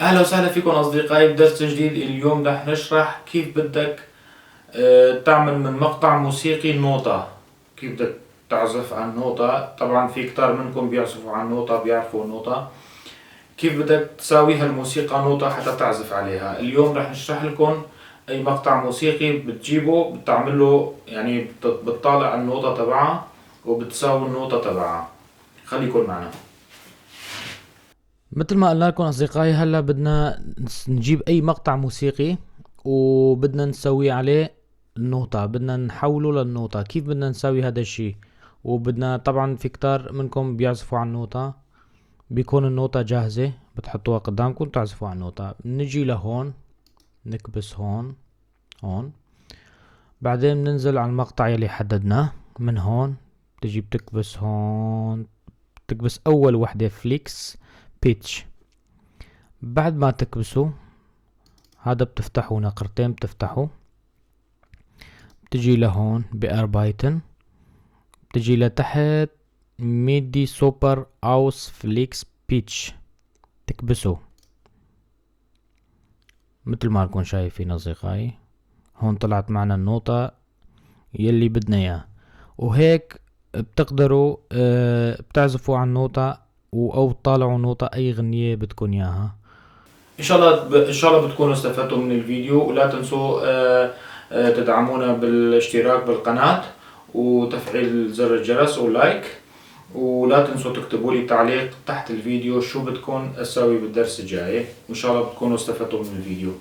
اهلا وسهلا فيكم اصدقائي بدرس جديد. اليوم رح نشرح كيف بدك تعمل من مقطع موسيقي نوتة، كيف بدك تعزف على النوتة. طبعا في كتار منكم بيعزفوا على النوتة، بيعرفوا النوتة، كيف بدك تساوي هالموسيقى نوتة حتى تعزف عليها. اليوم رح نشرح لكم اي مقطع موسيقي بتجيبه بتعمل له، يعني بتطالع النوتة تبعها وبتساوي النوتة تبعها. خليكم معنا. مثل ما قلنا لكم اصدقائي، هلا بدنا نجيب اي مقطع موسيقي وبدنا نسوي عليه النوتة، بدنا نحوله للنوتة. كيف بدنا نسوي هذا الشيء؟ وبدنا طبعا في كتار منكم بيعزفوا على النوتة، بيكون النوتة جاهزة بتحطوها قدامكم تعزفوا على النوتة. نجي لهون نكبس هون هون، بعدين بننزل على المقطع يلي حددناه من هون، بتجي بتكبس هون، بتكبس اول وحدة Flex Pitch. بعد ما تكبسوا هذا بتفتحوا نقرتين، بتفتحوا بتجي لهون Bearbeiten، بتجي لتحت MIDI Super aus Flex Pitch، تكبسوا مثل ما لكم شايفين اصدقائي. هون طلعت معنا النوتة يلي بدنا اياها، وهيك بتقدروا بتعزفوا على النوتة او تطالعوا نوتة اي غنية بدكم اياها. ان شاء الله بتكونوا استفدتوا من الفيديو، ولا تنسوا تدعمونا بالاشتراك بالقناة وتفعيل زر الجرس ولايك، ولا تنسوا تكتبوا لي تعليق تحت الفيديو شو بدكم اسوي بالدرس الجاي. وان شاء الله بتكونوا استفدتوا من الفيديو.